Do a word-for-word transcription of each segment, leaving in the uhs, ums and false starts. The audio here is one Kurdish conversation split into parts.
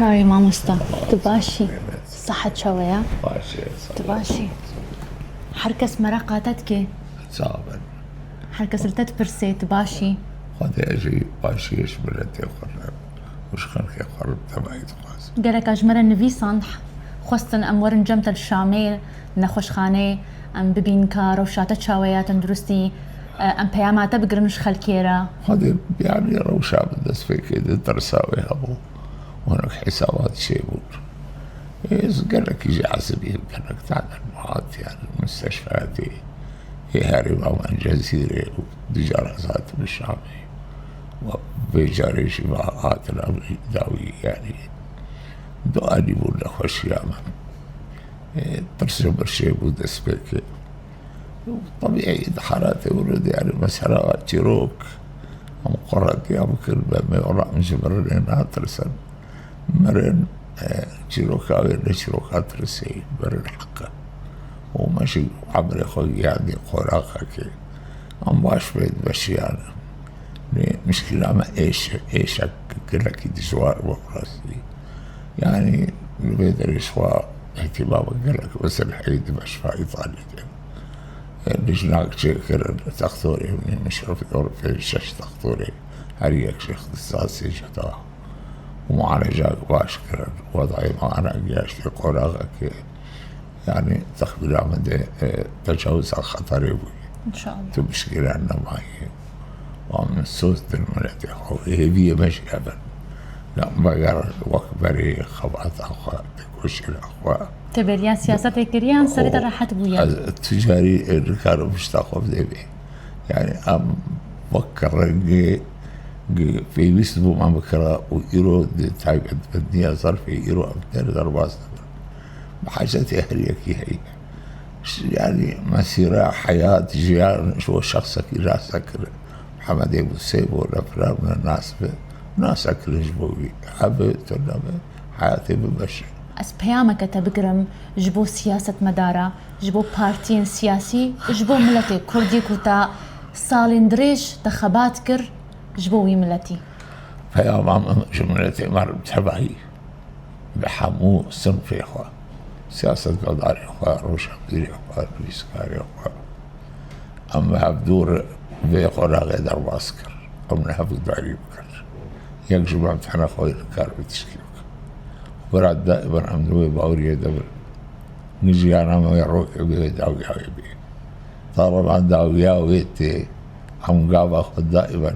Çawa yî mamosta? Tu baş î? Sihet çawa ye? Baş e, sağ Tu ol. baş î? Her kes mereqa te dike. Sağ olun. Her kes li te dipirsê, tu baş î? Xwedê ez jî başiyê ji miletê xwe re û ji xelkê xwe re temahî dixwazim. Gelek a ji me re nivîsand, xwestin em werin cem te li Şamê, nexweşxaneyê, em bibîn ka rewşa te çawa ye, tenduristî, em peyama te bigirin ji xelkê re. Xwedê, yanî, rewşa min dest pê kê di tirsa wê hebû. Hinek hesabat çêbûn. Ez gelekî jî ezibî, gelek tader hat, yanî, misteşfayatê ê herêma me Cezîrê û du car ez hatim Şamê. Û vê carê jî va hatina min dawî, yanî, du alî bû nexweşiya min. Ê, tirs ji min çêbû dest pê kê. Tebîî di halatê wilo de, yanî, mesela çîrok, em quretiya bikin, be me ola em ji mirinê natirsin. Mirin, e, çîroka wê ne çîroka tirsê, mirin heq e. Û me jî emrê xwe gihandî qonaxekê. Em baş bê dimeşiyane. Lê mişkila me êş e, êşek gelekî dijwar bû rastî. Yanî li vê derê ji xwe îhtîmama gelek meselheyê dibe ji Îtalî de. Lijnak çêkirin, textorê min, min şev pênc şeş textorê, her yek jî îxtisasê cuda û mualejak baş kirin. Wedayê me ana gihaştê qonaxekê, yanî texmîna min de, e, tecawuza xeterê bûye. İnşallah. Tu mişkîlan nemayê. Wan min soz din miletê xwe. Hêviyê me jî ev in. Lê me ger wek berê xebata xwe, têkoşîna xwe. Te beriya siyasetê kiriye, yan serê te rehet bûye? Ez tu carî, e, nikarim pişta xwe bidê bê. Yanî em wek rengê pêwîst bû me bikira û îro di taybetmendiya zerfê îro em têne derbas dibin. Bi hecetê her yekî heye. Yanî mesîra, heyat, jiyan ji bo şexsekî nas e kir. Mihemedê Musê bo, ne filan, ne nas be. Nas e kirin ji bo wî. Hebe, tu nebe, heyatê bimeşe. Ez peyameke te bigirim ji bo siyasetmedara, ji bo partiyên siyasî, ji bo miletê Kurdî ku te salên dirêj te xebat kir ji bo wî miletî. Peyama min ji miletê me re tevayî bi hemû sinfê xwe, siyasetmedarê xwe, rojnamebîrê xwe, nivîskarê xwe, em bi hevdû re vê qonaxê derbas kir. Em li hev guhdarî bikir. Yek ji me tene xwe nikaribe tişkî bike. Bira daîman em di wê baweriyê de bin. Jiyana me wê rokê bi wê dawiya wê bê. Taliban dawiya wê tê. Em gava xwe daîman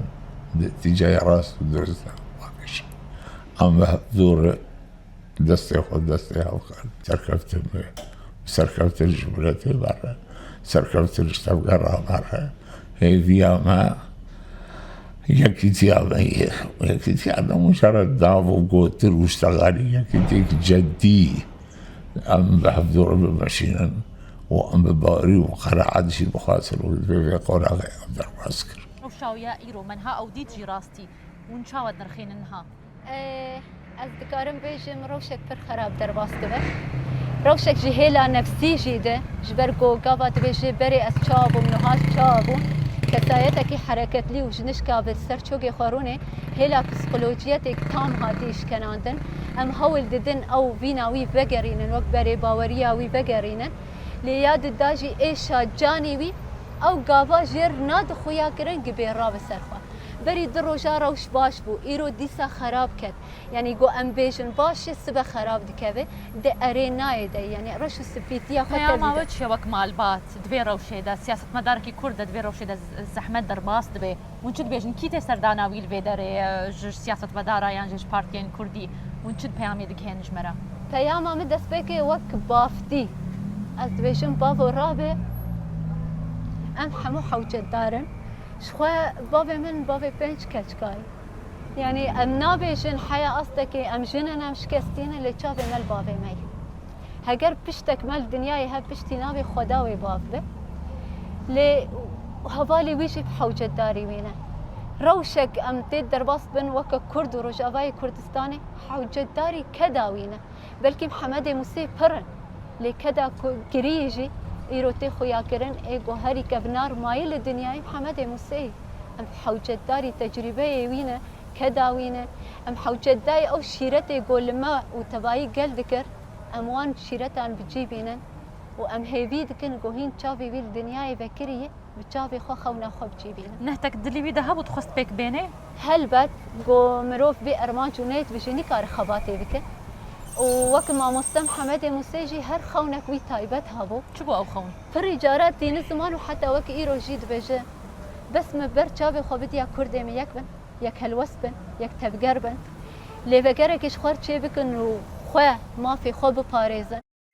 di tîcayê rast û durust de paqij. Em bi hevdû re destê xwe destê hev xin. Serkeftin be. Serkeftin ji miletê me re. Serkeftin ji tevgera me re. Hêviya me yekîtiya me ye. Yekîtiya ne mujarred nav û gotin û ştegalî, yekîtiyek cedî. Em bi hevdû re bimeşînin û em bi bawerî û qenaet jî bixwazin û li vê qonaxê em derbas kir. Rewşa wî ya îro, menha ew dît jî rastî. Hûn çawa dinirxînin niha? Ee, ez dikarim bêjim, rewşek pir xerab derbas dibe. Rewşek ji hêla nefsî jî de, ji ber ku gava dibêje berê ez çawa bûm, niha ez çawa bûm. Kesayetekî hereketlî û jinişka bi ser çokê xwe rûnê, hêla psîkolojiyetêk tam hatî işkenandin. Em hewl didin ew vîna wî vegerînin, wek berê baweriya wî vegerînin. Lê ya dida jî êşa canî wî ew gava jêr nadi xuya kirin, gibê rabe ser xwe. Berî du roja rewş baş bû, îro dîsa xerab ket. Yanî ku em bêjin baş e, sibe xerab dikeve, di erê nayê de, yanî reş û spîtiya xwe Peyama tevlî de. We çi ye wek malbat di vê rewşê de, siyasetmedarekî Kurd de di vê rewşê de z-, zehmet derbas dibe? Hûn çi dibêjin? Kî tê serdana wî li vê derê, e, ji siyasetmedara yan jî ji partiyên Kurdî? Hûn çi peyamê digihên ji me re? Peyama min destpêkê wek bavtî. Ez dibêjim bavo rabe, em hemû hewcetdar in. Ji xwe bavê min bavê pênc keçika ye. Yanî em nabêjin heya astekê em jin in, em şikestî ne, lê çavê me li bavê me ye. Heger piştek me li dinyayê hebe piştî navê Xweda wê bav be. Lê hevalê wî jî bi hewcetdarî wî ne. Rewşek em tê derbas bin weke Kurd û Rojavayê Kurdistanê hewcetdarî keda wî ne. Belkî Mihemedê Musê pir in. Lê keda ku giriyê jî îro tê xuyakirin, ê ku herî kevnar mayî li dinyayê Mihemedê Musê ye. Em hewcetdarî tecrûbeyê wî ne, keda wî ne. Em hewcedayê ew şîretê ku li me û tevayî gel dikir, em wan şîretan bi cî bînin û em hêvî dikin ku hîn çavê wî li dinyayê vekirî ye, bi çavê xwe xewna xwe bi cî bînin. Nehtek dilî wî de hebû dixwest pêk bênê? Helbet, ku mirov bê armanc û niyet bijî nikare xebatê bike. Û wek mamoste Mihemedê Musê jî her xewnek wî taybet hebû. Çi bû ew xewn? Pirî cara tîni ziman û heta wek îro jî dibêje, bes min ber çavê xwe bidiya kurdê min yek bin, yek helwest bin, yek tevger bin. Lêvegerekî ji xwe re çêbikin û xwe, mafê xwe biparêzin.